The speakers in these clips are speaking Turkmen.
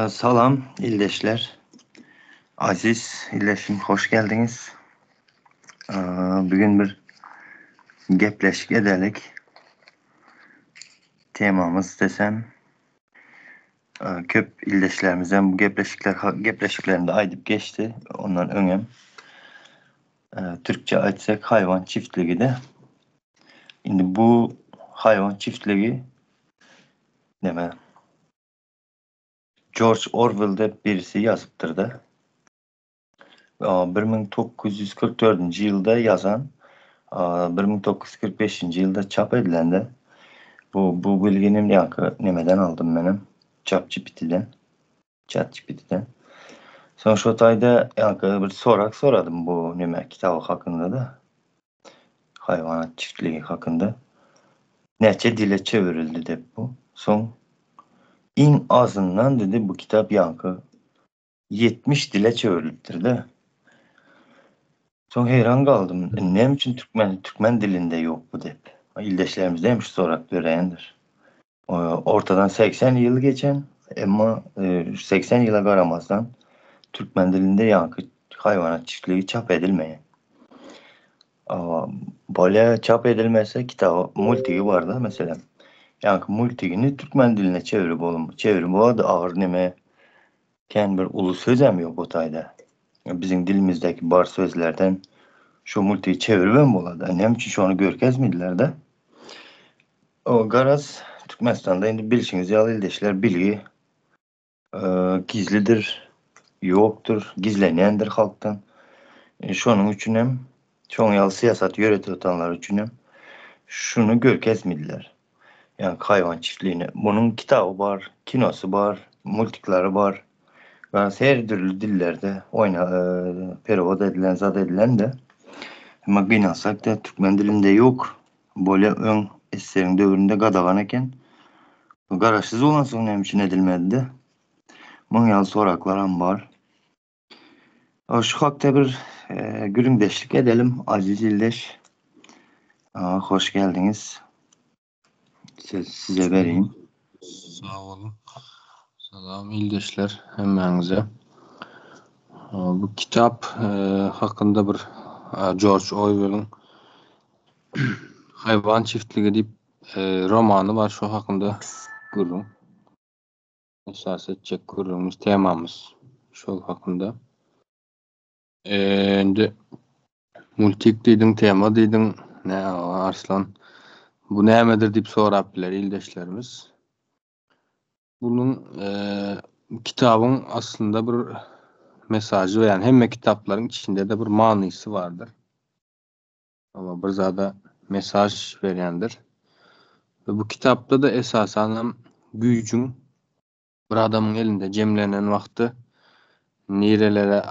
Salam ildeşler. Aziz ildeşim hoş geldiňiz. Bugün bir gepleşik edelik. Temamyz desem köp ildeşlerimizem bu gepleşikler gepleşiklerinde aýdyp geçdi. Ondan öňem türkçe aýtsak haýwan çiftligide. Indi bu haýwan çiftligi neme Jorj Orwell diýip birisi ýazypdyr-da. 1944-nji ýylda ýazan, 1945-nji ýylda çap edilende bu bu bilgini ýaňky nemeden aldym menem ChatGPT-den. ChatGPT-den. Soň şo taýda ýaňky bir sorag soradym bu neme kitaby hakynda-da. Haýwanat çiftligi hakynda. Näçe dile çewirildi diýip bu. Soň iň azyndan dedi bu kitap ýaňky 70 dile çewirilipdir-de. Soň heýran galdym. Näme üçin türkmen türkmen dilinde ýok bu diýip. Ildeşlerimizde hem şu sorag döreýändir. Ortadan 80 ýyl geçen, emma 80 ýyla garamazdan türkmen dilinde ýaňky haýwanat çiftligi çap edilmeýär. Bolýa çap edilmese kitaby multigi barda meselem. Ýaňky multigini türkmen diline çevirip bolum, çevirip bolady agyr neme kän bir uly sözem ýok o taýda. Biziň dilimizdäki bar sözlerden şu multigi çeviribem bolady. Näme üçin şony görkezmediler-de? O garaz Türkmenistanda indi bilşiňiz ýaly ildeşler bilgi gizlidir, ýokdur, gizlenýändir halkdan. Şonuň üçin hem şoň ýaly syýasat ýöretip otanlar üçin hem şuny görkezmediler. Ýagny haýwan çiftligini. Munuň kitaby bar, kinosy bar, multiklary bar. Garaz her dürli dillerde oýna perewod edilen, zat edilen-de. Emma gynansak-da türkmen dilinde ýok. Bolýa öň SSR-iň döwründe gadagan eken. Garaşsyz bolansoň näme üçin edilmedi-de? Muň ýaly soraklaram bar. Şu hakda bir gürrüňdeşlik edelim, aziz ildeş. Hoş geldiňiz. Söz size bereyim. Sag boluň. Salam ildeşler hemmäňize. Bu kitap hakynda bir Jorj Orwelliň Haýwan çiftligi diýip romany bar, şo hakynda gürrüň. Esasy etjek gürrüňimiz, temamyz şol hakynda. Indi multik diýdiň, tema diýdiň. Nä Arslan? Bu nämedir diýip sorap biler ildeşlerimiz. Bunuň kitabyň aslynda bir mesajy we ýani hemme kitaplaryň içinde-de bir manysy bardyr. Oba bir zada mesaj berýändir. We bu kitapda-da esasanam güýjüň bir adamyň elinde jemlenen wagty nirelere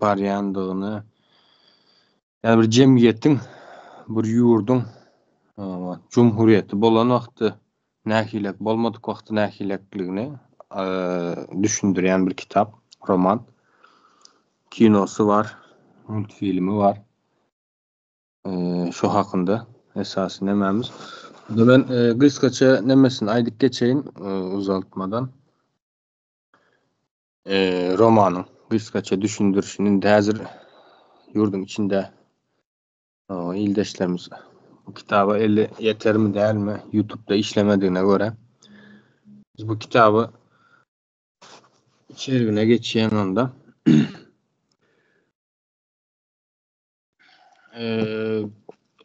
barýandygyny, ýagny bir jemgyýetiň, bir ýurduň jumhuriýeti bolan wagty nähilek, bolmadyk wagty nähilekligini düşündirýän bir kitap, roman. Kinosy bar, multfilmi bar. Şo hakynda esasy nemämiz. Onda men gysgaça nemesini aýdyp geçeýin uzaltmadan. Romanyň gysgaça düşündirişini indi häzir ýurduň içinde ildeşlerimiz bu kitaba eli ýetermi dälmi YouTube'da işlemedigine görä biz bu kitaby içerigine geçýän onda.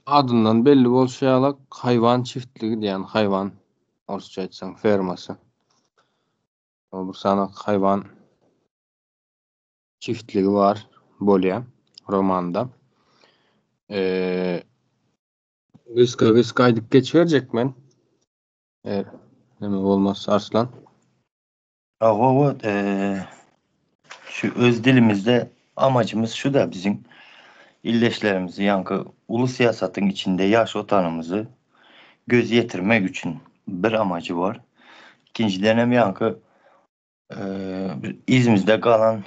Adyndan belli bolşy ýaly, haýwan çiftligi diýen haýwan, orsça aýtsaň, fermasy. O bir sany haýwan çiftligi bar bolýar romanda. Gysga-gysga aýdyp geçiberjek men. Eger neme bolmazsa Arslan. Hawa, şu öz dilimizde amacymyz şu-da biziň ildeşlerimizi ýaňky uly syýasatyň içinde ýaş otanymyzy göz ýetirmek üçin bir amajy bar. Ikinjidenem ýaňky bir yzymyzda galan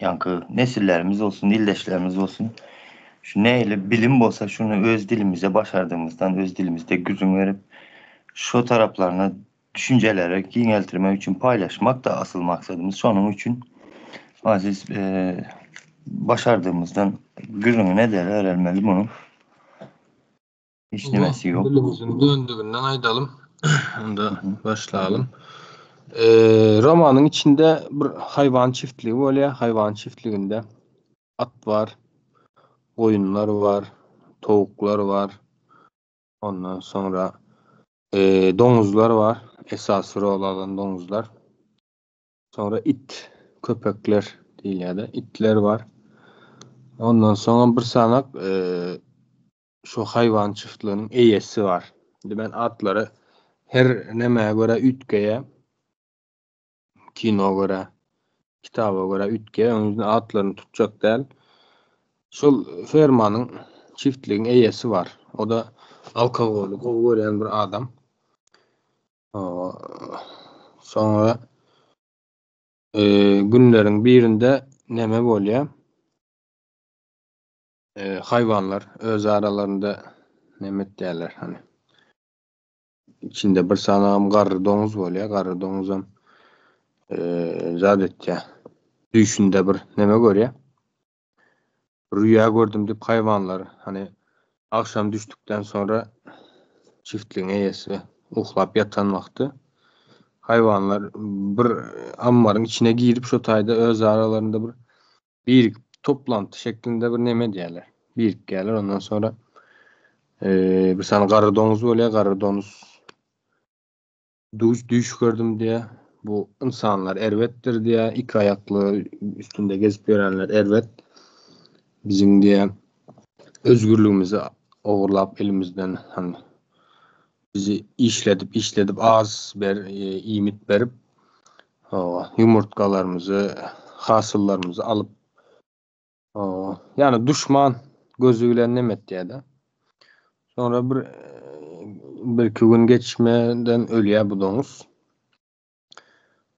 ýaňky nesillerimiz bolsun, ildeşlerimiz bolsun şu nähili bilim bolsa şuny öz dilimizde başardygymyzdan öz dilimizde gürrüň berip şo taraplaryna. düşünjeleri giňeltirmek üçin paýlaşmak-da asyl maksadymyz. Şonuň üçin aziz başardygymyzdan gürrüňini edeli öwrenmeli munuň. Hiç nemesi ýok. Dilimiziň döndüginden aýdalym. Onda başlalym. Romanyň içinde bir haýwan çiftligi bolýar. Haýwan çiftliginde at bar, goýunlar bar, towuklar bar. Ondan soňra doňuzlar bar. Esasy rol alan doňuzlar. Soňra it, köpekler diýilýär-de, itler bar. Ondan soňam bir sanak şu haýwan çiftliginiň eýesi bar. Indi men atlary her nämä görä üýtgeýär. Kino görä, kitaba görä üýtgeýär. Onuň üçin atlaryny tutjak däl. Şol fermanyň, çiftligiň eýesi bar. O-da alkogoly gowy görýän bir adam. Soňra günleriň birinde näme bolýar? Haýwanlar öz aralarynda näme etýärler hany. Içinde bir sanagam garry doňuz bolýar. Garry doňuzam zat etýär. Düýşünde bir neme görýär. Rüýa gördüm diýip haýwanlar hany agşam düşdükden soňra çiftligiň eýesi uklap ýatan wagty haýwanlar bir ammaryň içine girip şo taýda öz aralarynda bir birikip toplanty şeklinde bir neme edýärler. Birikýärler ondan sonra bir sany garry doňuz bolýar, garry doňuz Düş düş gördüm diýýär. Bu ynsanlar erbetdir diýýär. Iki aýakly üstünde gezip ýörenler erbet. Biziň diýýär özgürligimizi ogurlap elimizden hani bizi işledip işledip az ber iýmit berip ýumurtgalarymyzy hasyllarymyzy alyp Ýagny duşman gözi bilen neme etýär-de. Soňra bir birki gün geçmeden ölýär bu doňuz.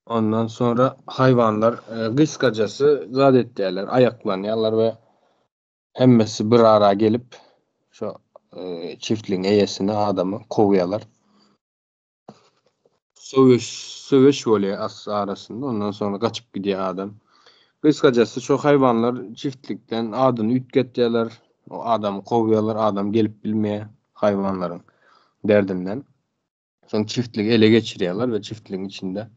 Ondan soňra haýwanlar gysgajasy zat etýärler, aýaklanýarlar we hemmesi bir ara gelip şo çiftligiň eýesini, adamy kowýarlar. Söweş söweş bolýar as arasynda ondan soňra gaçyp gidýär adam. Gysgajasy şo haýwanlar çiftlikden adyny üýtgetýärler. O adamy kowýarlar adam gelip bilmeýär haýwanlaryň derdinden. Soň çiftligi ele geçirýärler we çiftligiň içinde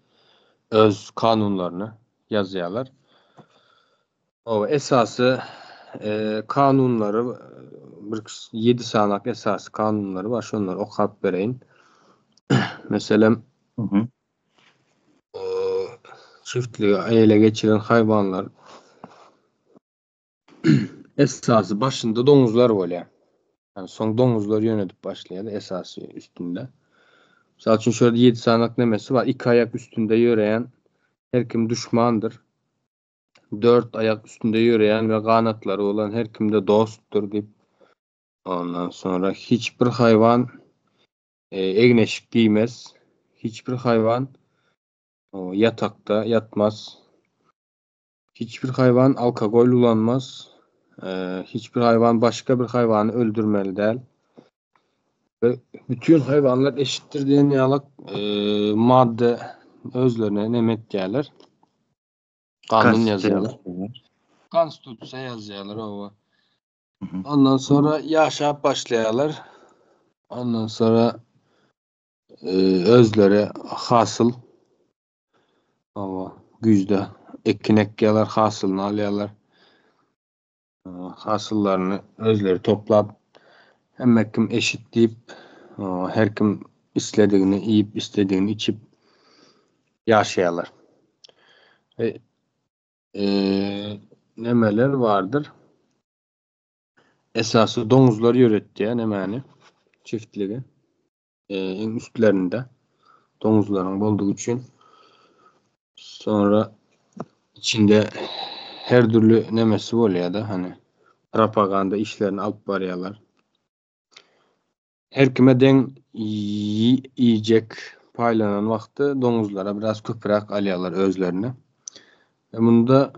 öz kanunlaryny ýazýarlar. O esasy kanunlary bir 7 sanak esasy kanunlary bar, şonlary okap bereýin. Meselem, çiftligi ele geçiren haýwanlar esasy başynda doňuzlar bolýar. Yani soň doňuzlar ýönedip başlaýar esasy üstünde. Mysal üçin şöyle 7 sanak nemesi bar. Iki aýak üstünde ýöreýän her kim duşmandyr. Dört aýak üstünde ýöreýän we ganatlary bolan her kimde dostdur diýip. Ondan soňra hiç bir haýwan egin-eşik giýmez. Hiç bir haýwan ýatakda ýatmaz. Hiç bir haýwan alkogol ulanmaz. Hiç bir haýwan başga bir haýwany öldürmeli däl. We bütin haýwanlar eşitdir diýen ýaly madda özlerine neme etýärler. Kanun ýazýarlar. Konstitusiýa ýazýarlar oba. Ondan sonra ýaşap başlaýarlar. Ondan sonra e, özleri hasyl oba güýzde ekin ekýärler, hasylyny alýarlar. E, hasyllaryny özleri toplap hemme kim eşit diýip, e, her kim isledigini iýip, isledigini içip ýaşaýarlar. E, e, nemeler bardyr? Esasy doňuzlar ýöretýär nemäni? Çiftligi. E, iň üstlerinde doňuzlaryň boldugy üçin. Sonra içinde her dürli nemesi bolýar-da, hani propaganda işlerini alyp barýarlar. Her kime deň iýjek paýlanan wagty doňuzlara biraz köpräk alýarlar özlerine. E munda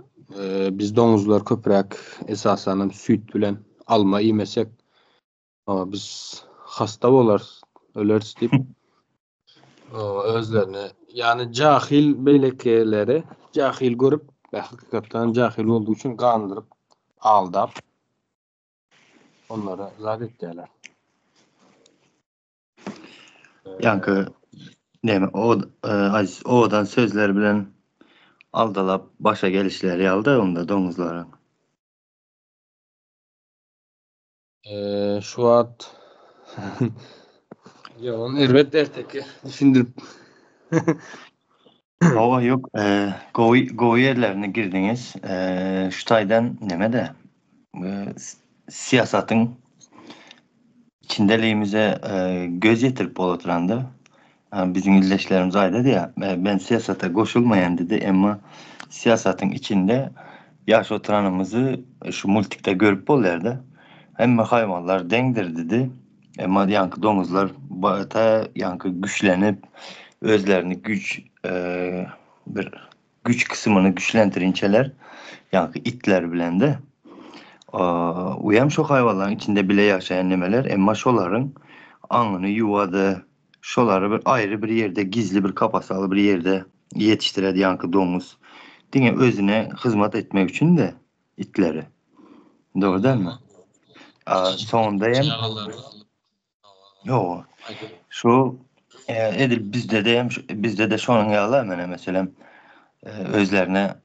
biz doňuzlar köpräk esasanam süýt bilen alma iýmesek biz hasta bolarys, öleris diýip. Özlerini ýany jahil beýlekileri jahil görüp we hakykatdan jahil boldugy üçin gandyryp, aldap onlara zat etýärler. Ýaňky näme o aziz owadan sözler bilen aldalap başa gelişleri ýaly-da onda doňuzlaryň. Şu wagt Ýok, erbet erteki düşündirip. Hawa, ýok, gowy gowy ýerlerine girdiňiz. Şu taýdan neme-de syýasatyň içindeligimize göz ýetirip bolatyranda biziň ildeşlerimiz aýdady ýa, men syýasata goşulmaýan diýdi, emma syýasatyň içinde ýaş oturanymyzy şu multikde görüp bolýar-da. Hemme haýwanlar deňdir diýdi. Emma ýaňky doňuzlar ta ýaňky güçlenip, özlerini güýç bir güýç kysymyny güçlendirinçeler, ýaňky itler bilen-de. Uýam şo haýwanlaryň içinde bile ýaşaýan nemeler, emma şolaryň aňyny ýuwady, şolary bir aýry bir ýerde, gizli bir kapasaly bir ýerde ýetişdiredi ýaňky doňuz. Diňe özüne hyzmat etmek üçin-de itleri. Dogry dälmi? Soňunda hem Ýok. Şu edil bizde-de hem bizde-de şonuň ýaly mene meselem özlerine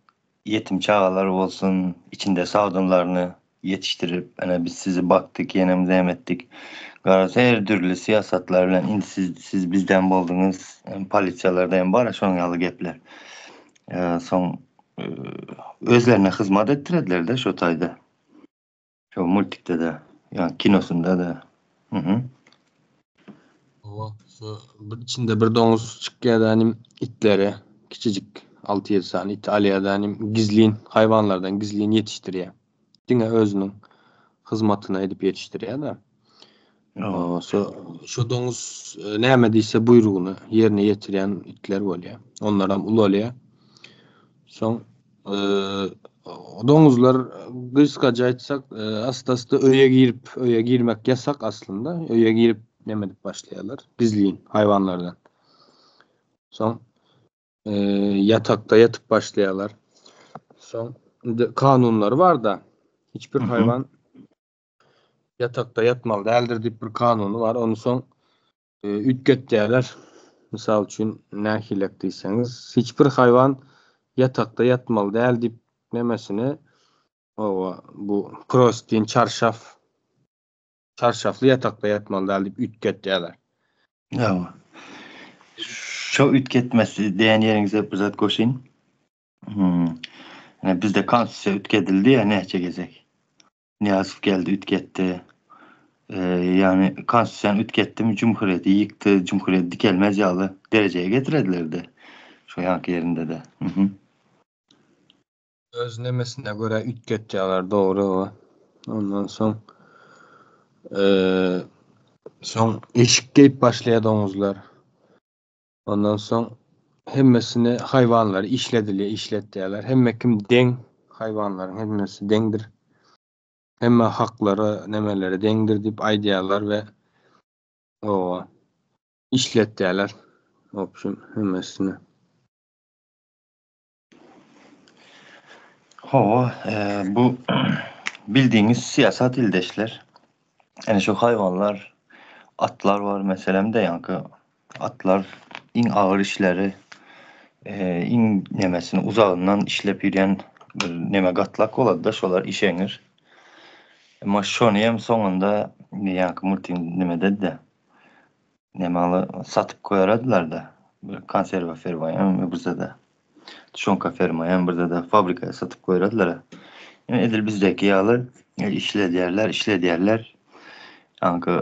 ýetim çagalar bolsun, içinde sagdynlaryny ýetişdirip, ene biz sizi bakdyk, ýenem zäm etdik. Garaz her dürli syýasatlar bilen indi siz siz bizden bolduňyz, polisiýalarda hem bar şonuň ýaly gepler. Soň özlerine hyzmat etdirediler-de şo taýda. Şo multikde-de, ýa kinosynda-da. Mhm. Hawa, şu bir içinde bir doňuz çykýar nim itleri, kiçijik 6-7 sany it alýar da nim gizlin haýwanlardan gizlin ýetişdirýär. Diňe özüniň hyzmatyna edip ýetişdirýär da. Şu şu doňuz e, näme diýse buýrugyny ýerine ýetirýän itler bolýar. Onlaram ulalýar. Soň e, doňuzlar gysgaça aýtsak, e, asta-asta öýe girip, öýe girmek ýasak aslynda. Öýe girip näme edip başlaýarlar? Gizlin haýwanlardan. Soň e, ýatakda ýatyp başlaýarlar. Soň indi kanunlary bar-da. Hiç bir haýwan ýatakda ýatmaly däldir diýip bir kanuny bar. Ony soň e, üýtgetýärler. Mysal üçin nähilek diýseňiz, hiç bir haýwan ýatakda ýatmaly däl diýip nemesini owa bu prostin çarşaf çarşafly ýatakda ýatmaly däl diýip üýtgetýärler. Ýa. Şo üýtgetmesi diýen ýeriňize bir zat goşaýyn. Hmm. Ýa bizde konstitusiýa üýtgedildi ýa näçe gezek. Nyýazow geldi üýtgetdi. Ýagny konstitusiýany üýtgetdimi jumhuriýeti ýykdy, jumhuriýet dikelmez ýaly derejeye getirediler-de. Şo ýanky ýerinde-de. Mhm. Öz nemesine görä üýtgetýärler dogry o. Ondan soň soň eşik geýip başlaýar doňuzlar. Ondan soň hemmesini haýwanlary işledilýär, işletýärler. Hemme kim deň, haýwanlaryň hemmesi deňdir. Hemme haklary, nemeleri deňdir diýip aýdýarlar we owa işletýärler. Wobşem hemmesini. Hawa, bu bildigiňiz syýasat ildeşler. Ene şu haýwanlar, atlar bar meselem-de ýaňky atlar iň agyr işleri, iň nemesini uzagyndan işlep ýörýän bir neme gatlak bolady-da şolar işeňir. Emma şony hem soňunda ýaňky multiň nemede-de neme satyp goýaradylar-da bir konserwa ferma ýa bir zada. Tuşonka ferma ýa bir zada fabrika satyp goýradylar. Ýöne edil bizdäki ýaly işledýärler, işledýärler. Aňky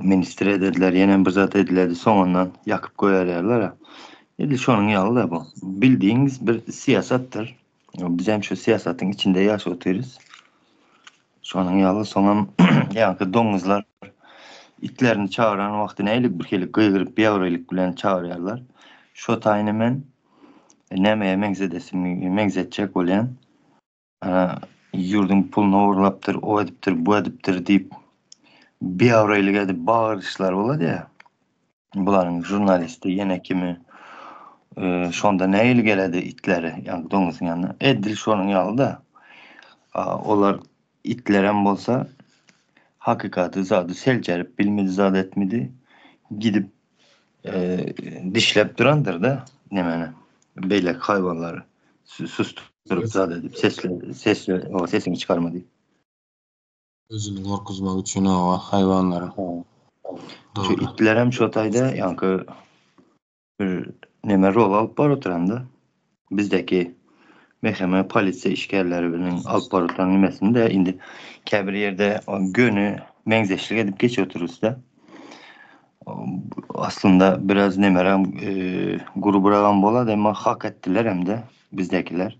ministr edediler, ýene bir zat ediledi, soňundan ýakyp goýarýarlar. Edil şonuň ýaly-da bu. Bildigiňiz bir syýasatdyr. Biz hem şu syýasatyň içinde ýaşap otyrys. Şonuň ýaly soňam ýaňky doňuzlar itlerini çagyran wagty nähili bir hili gygyryp biabraýlyk bilen çagyrýarlar. Şo taýyny men nämeye meňzedesim meňzetjek bolýan. Ýurduň puluny ogurlapdyr, o edipdir, bu edipdir diýip biabraýlyk edip bagyryşlar bolady ýa. Bularyň žurnalisti ýene kimi şonda nähili geledi itleri, ýagny doňuzyň ýanyna. Edil şonuň ýaly-da. Olar itlerem bolsa hakykaty zady seljerip bilmedi, zat etmedi. Gidip dişläp durandyr-da nemeni, beýleki haýwanlary susturyp zat edip, sesle, sesle, sesiňi çykarma diýip. Özüni gorkuzmak üçin hawa haýwanlary. Şu itlerem şo taýda ýaňky bir neme rol alyp baryp oturanda bizdeki MHM polisiýa işgärleri bilen alyp baryp oturan nemesini de indi käbir ýerde göni meňzeşlik edip geçip oturysda. Aslynda biraz nemerem grubragam bolady emma hak etdiler hem de bizdekiler.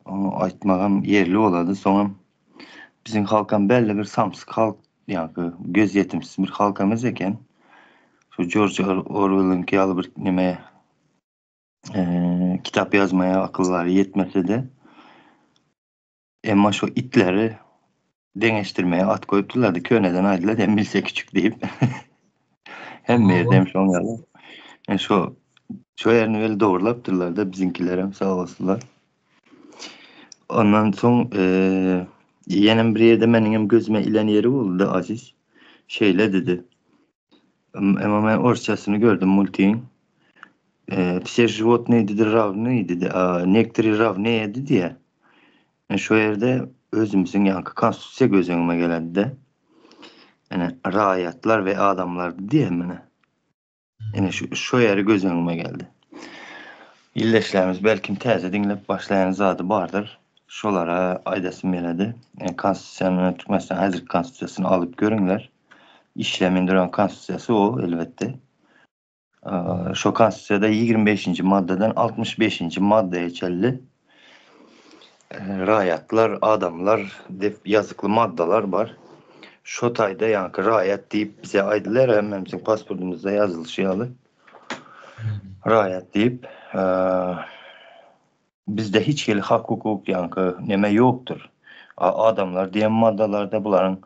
Onu aýtmagam ýerli bolady soňam Biziň halkam belli bir samsyk halk, ýaňky gözýetimsiz bir halk emez eken. Şu Jorj Orwelliňki ýaly bir neme kitap ýazmaýa akyllary ýetmese-de, emma şu itleri deňeşdirmeye at goýupdyrlar-da, köneden aýdylar, hem bilse küçük diýip. Hemme ýerde hem şoň ýaly. Yani şo şo ýerini weli dogrulapdyrlar-da biziňkilerem sag bolsunlar. Ondan soň ýenem bir ýerde meniňem gözüme ilen ýeri boldy Aziz. Şeýle dedi. Emma men orsçasyny gördüm multiň. Все животные dedi ravny dedi. Некоторые равнее dedi diýýär. Men şo ýerde özümiziň ýaňky konstitusiýa göz öňüme geledi-de. Ene raýatlar we adamlar diýýär mene. Ine şu şo ýeri göz öňüme geldi. Ildeşlerimiz belkim täze diňlep başlaýan zady bardyr. Şolara aýdasym geledi. E, Konstitusiýany Türkmenistan häzirki konstitusiýasyny alyp görüňler. Işlemin duran konstitusiýasy o elbetde. Şo konstitusiýada 25-nji maddadan 65-nji maddaya çenli e, raýatlar, adamlar diýip ýazykly maddalar bar. Şo taýda ýaňky raýat diýip bize aýdylar, hemmämiziň pasportymyzda ýazylyşy ýaly. Raýat diýip, e, bizde hiç hili hak hukuk ýaňky neme ýokdur. Adamlar diýen maddalarda bularyň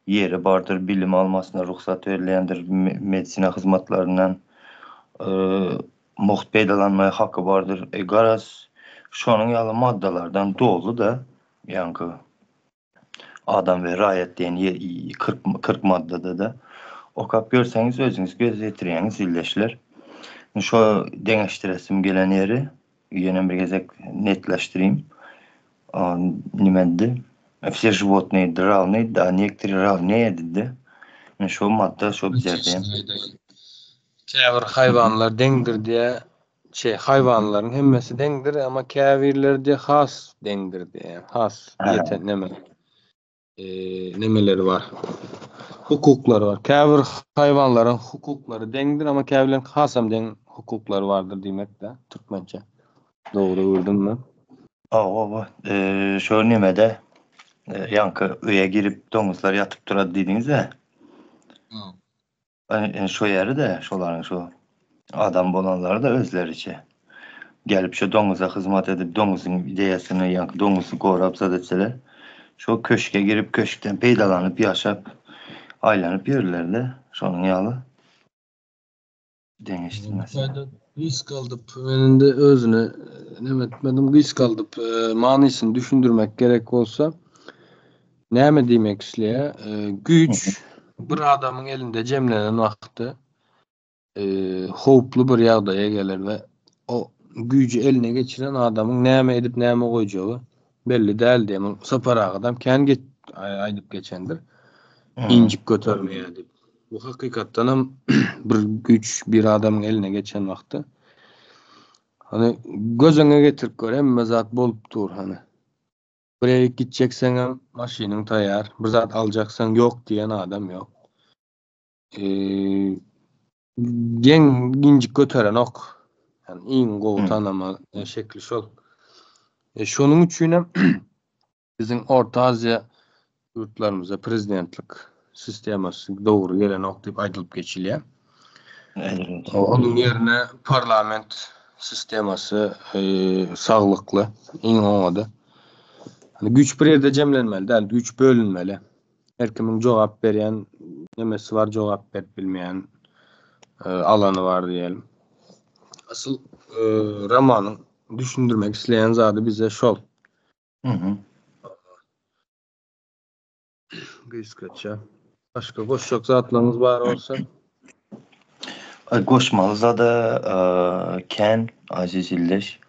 ýeri bardyr, bilim almasyna rugsat berilýändir, medisina hyzmatlaryndan e, mugt peýdalanmaga haky bardyr. E, garaz, şonuň ýaly maddalardan doly-da ýaňky adam we raýat diýen 40 40 maddada-da okap görseňiz özüňiz göz ýetirýäňiz ildeşler. Şo deňeşdiresim gelen ýeri ýene bir gezek netleşdireyim. Nimedi? Все животные равны, да, некоторые равнее dedi. Şo madda şo bizerde. Käbir haýwanlar deňdir diýe, şey haýwanlaryň hemmesi deňdir, amma käbirleri diýe has deňdir diýe, has ýeten neme. E, nemeleri bar. Hukuklary bar. Käbir haýwanlaryň hukuklary deňdir, amma käbirleriň hasam deň hukuklary bardyr diýmek-de türkmençe. Dogry öwürdimmi? Hawa, e, şo nemede e, ýaňky öýe girip doňuzlar ýatyp durady diýdiňiz-ä. Yani şo ýeri-de şolaryň şo adam bolanlary-da özleriçe. Gelip şo doňuza hyzmat edip doňuzyň ideýasyny ýaňky doňuzy gorap zat etseler şo köşke girip köşkden peýdalanyp ýaşap aýlanyp ýörler-de şonuň ýaly deňeşdirmesi. Gysgaldyp men indi özüni neme etmedim gysgaldyp manysyny düşündirmek gerek bolsa Näme diýmek isleýär? Güýç bir adamyň elinde jemlenen wagty howply bir ýagdaýa geler we o güýji eline geçiren adamyň näme edip näme goýjagy belli däl diýýär. Muny Sapar agadam kän aýdyp geçendir. Injik götermeýär diýip. Bu hakykatdan hem bir güýç bir adamyň eline geçen wagty hany göz öňüne getirip gör hemme zat bolup dur hany. Bir ýerik gitjekseňem maşynyň taýýar, bir zat aljaksaň ýok diýen adam ýok. Geň injik göterenok. Yani iň gowy tanama şekli şol. E, şonuň üçinem biziň Orta Aziýa ýurtlarymyzda prezidentlik sistemasy dogry gelenok diýip aýdylyp geçilýär. Onuň ýerine parlament sistemasy e, saglykly, iň oňady. Hani güýç bir ýerde jemlenmeli däl, güýç bölünmeli. Her kimiň jogap berýän nemesi bar, jogap berip bilmeýän. alany bar diýelim. Asyl romanyň düşündirmek isleýän zady bize şol. Gysgaça. Başga goşjak zatlaryňyz bar bolsa. Goşmaly zada kän aziz ildeş.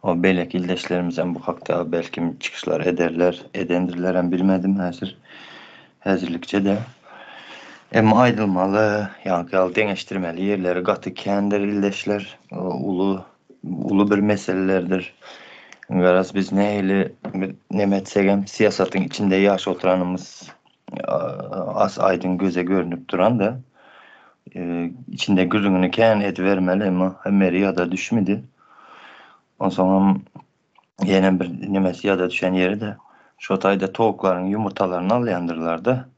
O beýleki ildeşlerimizem bu hakda belkim çykyşlar ederler, edendirlerem bilmedim häzir. Häzirlikçe-de. Emma aýdylmaly, ýaňky ýaly deňeşdirmeli ýerleri gaty kändir ildeşler. Uly uly bir meselelerdir. Garaz biz nähili neme etsegem syýasatyň içinde ýaş oturanymyz as aýdyň göze görnüp duran-da. Içinde gürrüňini kän edibermeli emma hemmeri ýada düşmedi. Onsoňam ýene bir nemesi ýada düşen ýeri-de şo taýda towuklaryň ýumurtalaryny alýandyrlar-da.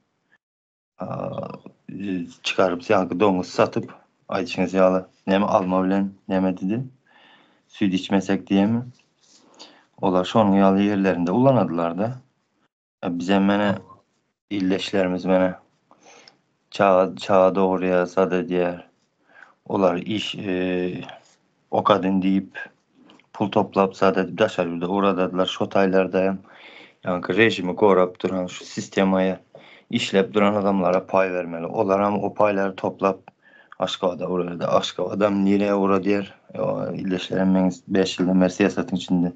Çykaryp ýaňky doňuz satyp aýdyşyňyz ýaly näme alma bilen näme diýdi süýt içmesek diýemi olar şonuň ýaly ýerlerinde ulanadylarda bizem mene ildeşlerimiz mene çaga çaga dogurýar zat edýär olar iş okadyn diýip pul toplap zat edip daşary ýurda ugradadylar şo taýlarda hem ýaňky režimi gorap duran şu sistemaýa işläp duran adamlara paý bermeli olaram o paýlary toplap Aşgabada ugrady Aşgabadam nirä ugradýar ildeşlerim meň 5 ýyldan bäri syýasatyň içinde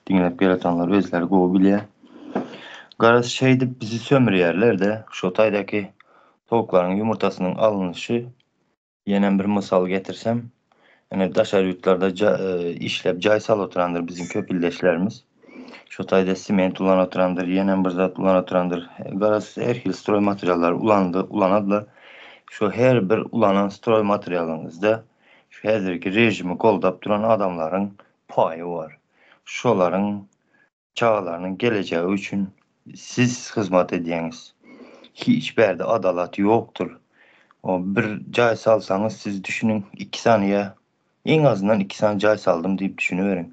diňläp geletanlar özleri gowy bilýär garaz şeýdip bizi sömürýärlerde şo taýdaky towuklaryň ýumurtasynyň alnyşy Ýenem bir mysal getirsem, ine daşary ýurtlarda işläp jaý salyp oturandyr biziň köp ildeşlerimiz. Şo taýda sement ulanyp oturandyr, ýenem bir zat ulanyp oturandyr. Garaz her hili stroý materiallary ulandy, ulanadylar. Şo her bir ulanan stroý materialyňyzda şu häzirki režimi goldap duran adamlaryň paýy bar. Şolaryň Çagalarynyň gelejegi üçin siz hyzmat edýäňiz. Hiç bärde adalat ýokdur. O bir jaý salsaňyz siz düşüniň iki sany ýa iň azyndan iki sany jaý saldym diýip düşüniberiň.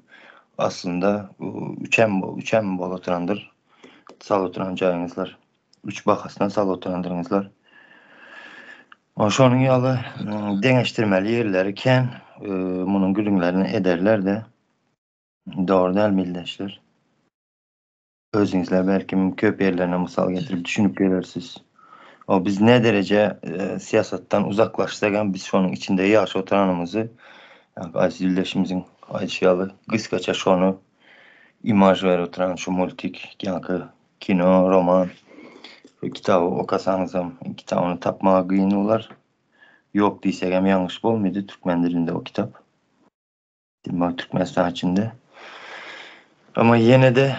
Aslynda üçem üçem bolup oturandyr salyp oturan jaýyňyzlar. Üç bahasyna salyp oturandyryňyzlar. Şonuň ýaly deňeşdirmeli ýerleri kän. Munuň gürrüňlerini ederler-de. Dogry däl mildeşler. Özüňizler belkim köp ýerlerine mysal getirip düşünip gelersiz. O biz ne dereje syýasatdan uzaklaşsak hem biz şonuň içinde ýaş oturanymyzy aziz ildeşimiziň aýdyşy ýaly gysgaça şony imaž berip oturan şu multik ýaňky kino roman kitaby okasaňyzam kitabyny tapmaga kyn bolar. Ýok diýsegem ýalňyş bolmady türkmen dilinde o kitap. Diýmek Türkmenistan içinde. Ama ýene-de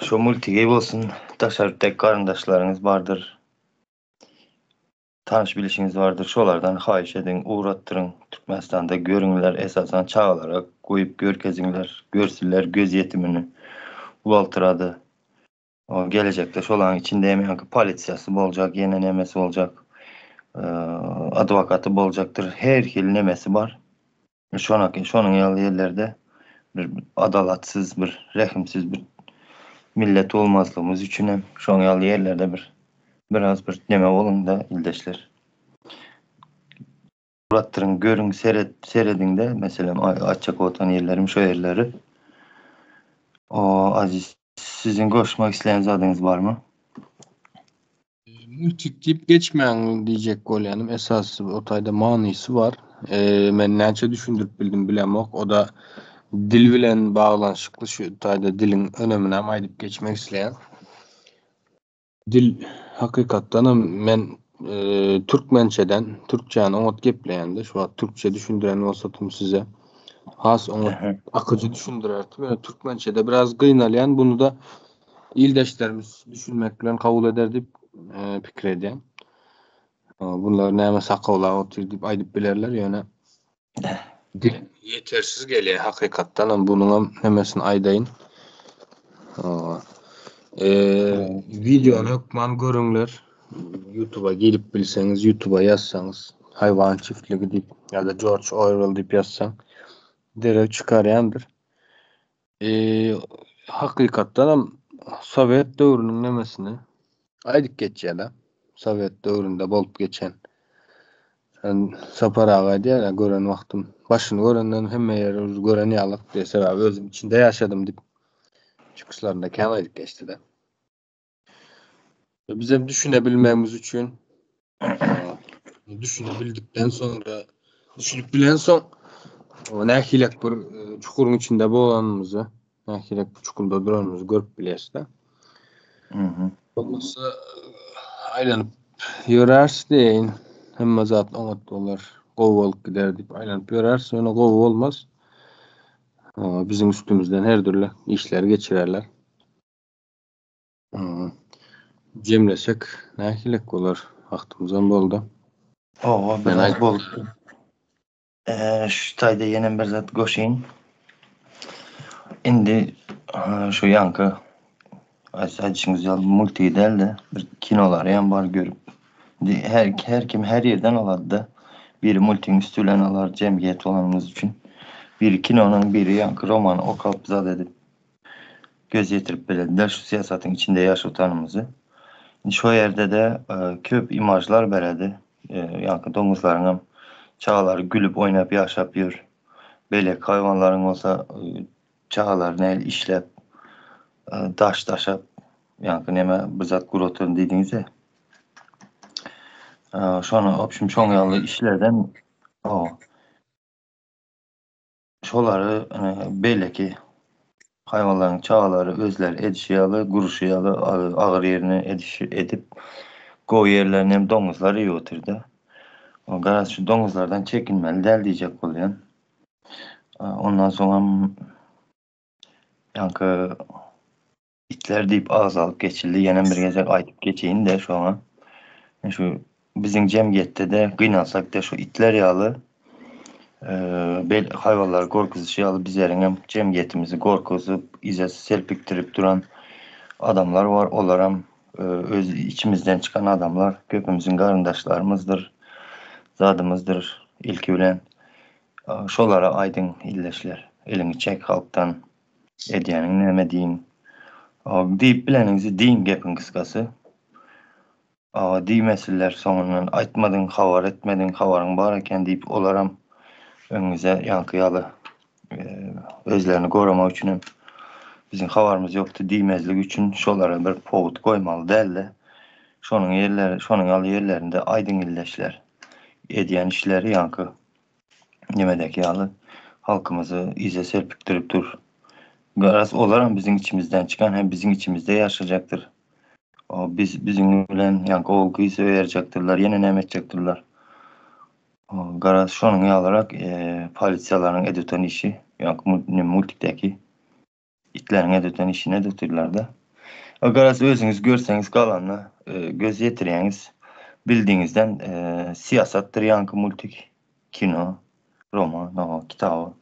şo multigi bolsun daşary ýurtdaky garyndaşlaryňyz bardyr. Tanyş bilişiňiz bardyr. Şolardan haýyş ediň, ugratdyryň. Türkmenistanda görüňler, esasan çagalara goýup görkeziňler, görsünler göz ýetimini ulaltyrady. O gelejekde şolaryň içinde hem ýaňky polisiýasy boljak, ýene nemesi boljak, adwokaty boljakdyr, her hili nemesi bar. Şonak, şonuň ýaly ýerlerde bir adalatsyz, bir rehimsiz bir millet bolmazlygymyz üçin hem şonuň ýaly ýerlerde bir biraz bir neme boluň-da ildeşler. Uratdyryň, görüň, seret, serediň-de, meselem, aýtjak otan ýerlerim şo ýerleri. O, Aziz, siziň goşmak isleýän zadyňyz barmy? Multik diýip geçmäň diýjek bolýanym, esasy o taýda manysy bar. Men näçe düşündirip bildim bilemok. O da dil bilen baglanyşykly şu taýda diliň öneminem aýdyp geçmek isleýän. Dil hakykatdanam men türkmençeden türkçäni oňat gepleýände şu wagt türkçe düşündiren bolsadym size has oňat akyjy düşündirerdim. Ýöne türkmençede biraz gynalýan bunu-da ildeşlerimiz düşünmek bilen kabul eder diýip pikir edýän. Bunlar näme sakawlap otyr diýip aýdyp bilerler ýöne dil ýetersiz gelýär hakykatdanam bunuňam nemesini aýdaýyn. Wideony hökman görüňler. YouTube'a girip bilseňiz, YouTube'a ýazsaňyz, Haýwan çiftligi diýip ýa-da George Orwell diýip ýazsaň derrew çykarýandyr. Hakykatdanam sowet döwrüniň nemesini aýdyp geçýär-de. Sowet döwründe bolup geçen. Sapar aga aýdýar, gören wagtym başyny görenden hemme ýeri gören ýalyk diýip, sebäbi özüm içinde ýaşadym diýip çykyşlarynda kän aýdyp geçdi-de. Bizem düşünebilmegimiz üçin düşünebildikden soňra düşünip bilensoň nähilek bir e, çukuryň içinde bolanymyzy, nähilek bir çukurda duranymyzy görüp bilýäris-de. Mhm. Bolmasa aýlanyp ýöräris diýeýin. Hemme zat oňat bolar, gowy bolup gider diýip aýlanyp ýöräris, ýöne gowy bolmaz. Biziň üstümizden her dürli işleri geçirerler. Jemlesek nähilek bolar? Wagtymyzam boldy. Owa, biraz boldy. Şu taýda ýene bir zat goşaýyn. Indi şu ýaňky aýdyşyňyz ýaly multigi däl-de, bir kinolary hem bar görüp. Indi her, her kim her ýerden alardy-da. Biri multigiň üsti bilen alar jemgyýet bolanymyz üçin. Biri kinonyň, biri ýaňky romany okap zat edip göz ýetirip bilediler şu syýasatyň içinde ýaşatanymyzy. Indi şo ýerde-de köp imažlar beredi. Ýaňky doňuzlaryňam çagalary gülüp oýnap ýaşap ýör. Beýleki haýwanlaryň bolsa çagalary nähili işläp, daş daşap, ýaňky neme bir zat guratyryn diýdiňiz-ä. Şony, obşim, şoň ýaly işlerden Şolary beýleki haýwanlaryň çagalary özleri edişi ýaly, guruşy ýaly agyr ýerini edişi edip, gowy ýerlerini hem doňuzlar iýip otyrda. Garaz şu doňuzlardan çekinmeli däl diýjek bolýan. Ondan soňam ýaňky Itler diýip agzalyp geçildi. Ýenem bir gezek aýdyp geçeýin-de şoňa. Şu biziň jemgyýetde-de gynansak-da şu itler ýaly bel haýwanlary gorkuzyşy ýaly bizleriňem jemgyýetimizi gorkuzyp, yza serpikdirip duran adamlar bar. Olaram öz içimizden çykan adamlar. Köpümiziň garyndaşlarymyzdyr, zadymyzdyr ilki bilen. Şolara aýdyň ildeşler, eliňi çek halkdan. Edýäniň näme diýiň. Diýip bileniňizi diýiň gepiň gysgasy. Diýmesinler soňundan aýtmadyň habar etmediň habaryň bar eken diýip olaram öňüňize ýaňky ýaly özlerini goramak üçinem biziň habarymyz ýokdy diýmezlik üçin şolara bir powut goýmaly dälde. Şonuň ýerleri şonuň ýaly ýerlerinde aýdyň ildeşler edýän işleri ýaňky Nemedäki ýaly halkymyzy yza serpikdirip dur. Garaz olaram biziň içimizden çykan hem biziň içimizde ýaşajakdyr. O biz biziň bilen ýaňky ogul gyz öýerjekdirler, ýene näme etjekdirler. Garaz şonuň ýalyrak e, polisiýalaryň edöten işi, ýaňky multikdäki itleriň edöten işini edötürler-de. Garaz özüňiz görseňiz galanyna e, göz ýetirýäňiz. Bildiňizden e, syýasatdyr ýaňky multik, kino, roman, o, kitaby.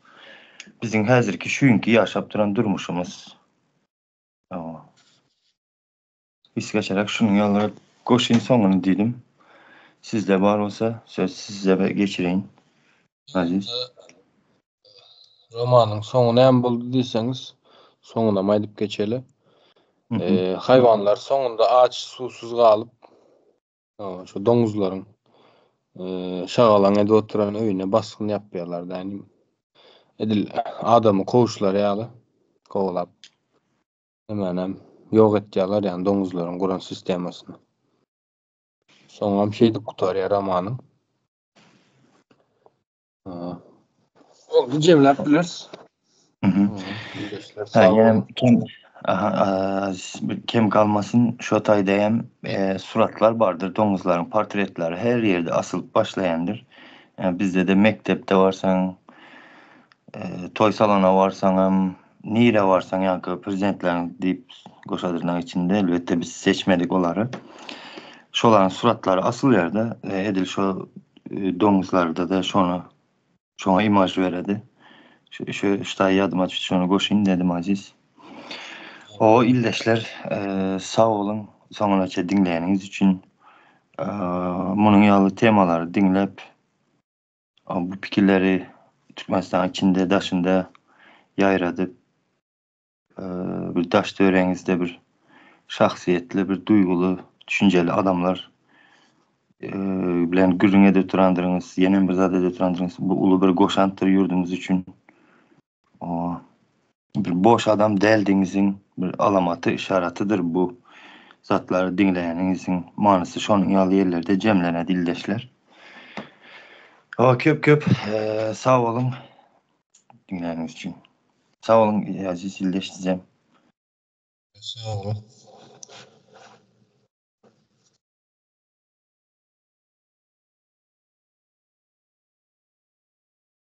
Biziň häzirki şu günki ýaşap duran durmuşymyz. O. Gysgaçarak şunuň ýaly goşyn soňuny diýdim. Sizde bar bolsa söz size geçireýin. Aziz. Romanyň soňy näme boldy diýseňiz, soňunam aýdyp geçeli. Haýwanlar soňunda aç, suwsuz galyp, şu doňuzlaryň şagalaň edip oturan öýüne basgyn ýapýarlar ýagny edil adamy kowuşlary ýaly kowalap. Hemenem ýok etýärler ýagny doňuzlaryň guran sistemasyny. Soňam şeýdip gutarýar romanyň. Boldy jemläp bileris. Ha, ýene kem aha, kem galmasyn şo taýda hem e, suratlar bardyr, doňuzlaryň portretleri her ýerde asylyp başlaýandyr. E, bizde-de mekdepde barsaň, e, toý salona barsaňam, Nirä barsaň ýaňky prezidentleriň diýip goşa dyrnak içinde elbetde biz seçmedik olary. Şolaryň suratlary asylýarda edil şo doňuzlarda-da şony şoňa imaž beredi. Şu şu ştaý ýadyma düşdi şony goşaýyn dedim Aziz. O ildeşler sag boluň soňunaça diňleýäniňiz üçin. Munuň ýaly temalary diňläp Bu pikirleri Türkmenistanyň içinde, daşynda ýaýradyp, bir daş-töweregiňizde bir şahsyýetli, bir duýguly, düşünjeli adamlar bilen gürrüň edip durandyryňyz, ýenem bir zat edip durandyryňyz. Bu uly bir goşantdyr ýurdumyz üçin. O bir boş adam däldigiňiziň bir alamaty, yşaratydyr bu zatlary diňleýäniňiziň manysy şonuň ýaly ýerlerde jemlener ildeşler. Hawa köp köp sag boluň diňläniňiz üçin. Sag boluň eziz ildeş sizem. Sag boluň.